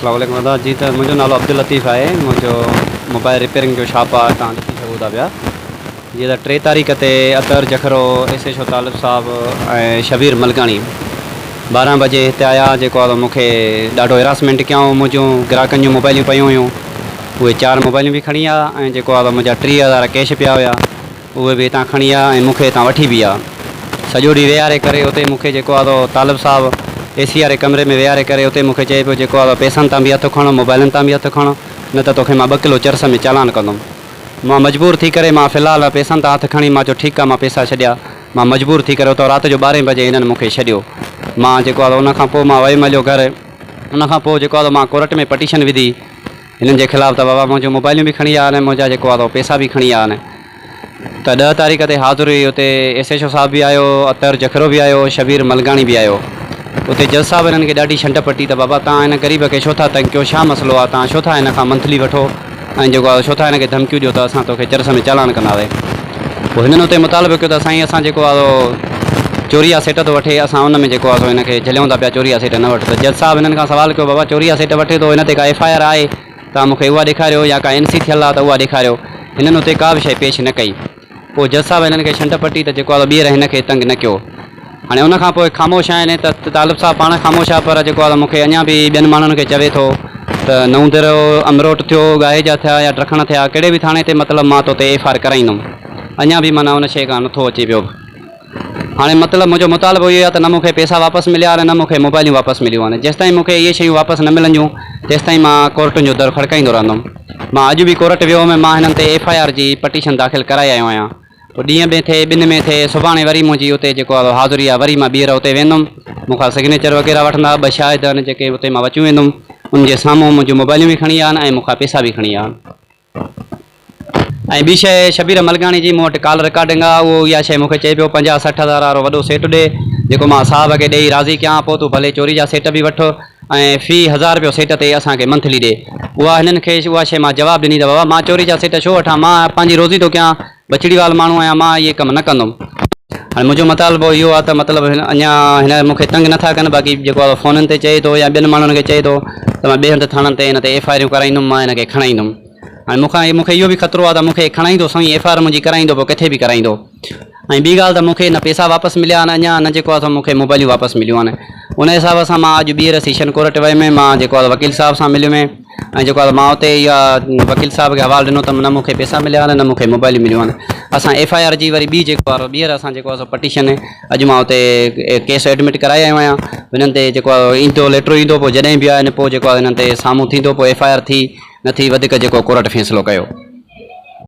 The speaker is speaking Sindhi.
اسلام عليڪم ادا جي ته منهنجو نالو عبداللطيف آهي منهنجو موبائل ريپيئرنگ جو شاپ آهي تان ڏسي سگهو ٿا پيا جي ته 3 تاريخ تي Athar Jakhro S H O Talib Sahib ۽ Shabbir Malkani 12 بجي هتي آيا جيڪو آهي مون کي ڏاڍو هراسمينٽ ڪيائون منهنجون گراهڪن جون موبائليون پيون هيون اهي 4 موبائليون به کڻي آيا ۽ جيڪو آهي منهنجا 30,000 ڪيش پيا هيا اهي به هتان کڻي آيا ۽ مون کي هتان وٺي به آيا. سڄو ڏينهن ويهاري ڪري اتي مون کي جيڪو آ سو طالب صاحب اي سي واري ڪمري ۾ ويهاري ڪري اتي مون کي چئي پيو جيڪو آ سو پئسن تان به هٿ کڻ موبائلن تان به هٿ کڻ نه ته توکي مان ٻه ڪلو چرس ۾ چالان ڪندم. مان مجبور ٿي ڪري مان في الحال پئسن تان هٿ کڻي مان چيو ٺيڪ آ مان پئسا ڇڏيا. مان مجبور ٿي ڪري اتان رات جو ٻارهين بجي هنن مون کي ڇڏيو. مان جيڪو آ سو ان کان پوء مان ويم هليو گهر. ان کان پوء جيڪو آ سو مان ڪورٽ ۾ پٽيشن وڌي. هنن جي خلاف ته بابا منهنجون موبائليون به کڻي آيا آهن ۽ منهنجا جيڪو آهي سو پئسا به کڻي آيا آهن ته 10 تاريخ تي حاضر هئي اتي ايس ايڇ او صاحب به آيو اطهر جکرو به آيو شبير ملگاڻي به آيو اتي جج صاحب هنن کي ڏاڍي ڇنڊ پٽي ته بابا تان هن غريب کي ڇو ٿا تنگ ڪيو ڇا مسئلو آهي تان ڇو ٿا هن کان منٿلي وٺو ۽ جيڪو آهي ڇو ٿا هن کي ڌمڪيون ڏيو ته اسان توکي چرس ۾ چالان ڪنداسين پوء هنن اتي مطالبو ڪيو ته سائين اسان جيڪو آهي سو چوري جا سيٽ ٿو وٺي اسان ان ۾ جيڪو آهي سو هن کي جهليون ٿا پيا چوري جا سيٽ نه وٺ ته جج صاحب هنن کان سوال ڪيو بابا چوري جا سيٽ وٺي ٿو هن تي ڪا ايف I R آهي توهان مون کي اها ڏيکاريو يا ڪا اين سي ٿيل آهي ته اها ڏيکاريو هنن اتي ڪا به شيء پيش نه ڪئي پوء جج صاحب هنن کي ڇنڊ پٽي ته جيڪو آهي سو ٻيهر هن کي تنگ نه ڪيو هاڻي ان کان پوء خاموش آهن ته طالب صاحب پاڻ خاموش آهي پر جيڪو آهي مون کي اڃا به ٻين ماڻهن کي چوي ٿو ته نئون درو امروٽ ٿيو ڳاهيجا ٿيا يا ڊکڻ ٿيا ڪهڙي به ٿاڻي تي مطلب مان تو تي ايف I R ڪرائيندم اڃا به معنيٰ ان شيء کان نٿو اچي پيو هاڻي مطلب منهنجو مطالبو اهو آهي ته نه مون کي پئسا واپس مليا آهن نه مون کي موبائليون واپس مليون آهن جيستائين مون کي اهي شيون واپس نه ملنديون تيستائين مان ڪورٽن جو در کڙڪائيندو رهندم مان اڄ به ڪورٽ ويو هئم مان هنن تي ايف I R جي پٽيشن داخل ڪرائي آيو آهيان پوء ڏينهن ۾ ٿئي ٻن ۾ ٿئي سڀاڻي وري منهنجي اتي جيڪو آهي حاضري آهي وري مان ٻيهر اتي ويندم مون کان سگنيچر وغيره وٺندا ٻه شاهد آهن جيڪي اتي مان وچون ويندم ان جي سامهون منهنجون موبائليون به کڻي آيا آهن ۽ مون کان پئسا به کڻي آيا آهن ۽ ٻي شيء شبير ملگاڻي جي مون وٽ ڪال رڪارڊنگ آهي اهو اها شيء مون کي چئي پيو 50 60 هزار وارو وڏو سيٽ ڏي جيڪو مان صاحب کي ڏيئي راضي ڪيان پوء تون ڀلي چوري جا سيٽ به وٺ ۽ في هزار رپيو سيٽ تي اسان کي منٿلي ڏي. اها هنن کي اها شيء مان جواب ڏني ته بابا مان چوري جا سيٽ ڇو وٺان مان پنهنجي روزي ٿو ڪيان ٻچڙيوال ماڻهو آهيان مان اهي ڪم نه ڪندم. هاڻي منهنجو مطالبو اهو آهي ته مطلب هن اڃا هن مون کي تنگ نٿا ڪن باقي جيڪو آهي فونن تي چئي ٿو يا ٻين ماڻهن کي چئي ٿو ته مان ٻئي هنڌ ٿاڻن تي هن تي ايف I آريون ڪرائيندم مان هن کي کڻائيندم. هاڻي مون کان مون کي اهو به خطرو آهي ته مون کي کڻائيندو سائين ايف I R منهنجي ڪرائيندو پوء ڪٿي به ڪرائيندو. ۽ ٻي ڳالهه ته مون کي نه پيسا واپس مليا آهن اڃا نه جيڪو آهي سو مون کي موبائليون واپس مليون آهن ان حساب سان مان اڄ ٻيهر سيشن ڪورٽ ويم مان جيڪو آهي وڪيل صاحب سان مليم ۽ جيڪو آهي مان اتي اها وڪيل صاحب کي حوال ڏنو ته نه مون کي پيسا مليا آهن نه مون کي موبائليون مليون آهن اسان ايف I R جي وري ٻي جيڪو آهي ٻيهر اسان جيڪو آهي سو پٽيشن اڄ مان اتي ڪيس ايڊمٽ ڪرائي آيو آهيان انهن تي جيڪو آهي ايندو ليٽر ايندو پوء جڏهن به آهي پوء جيڪو آهي انهن تي سامهون ٿيندو پوء ايف I R ٿي نه ٿي وڌيڪ جيڪو ڪورٽ فيصلو ڪيو.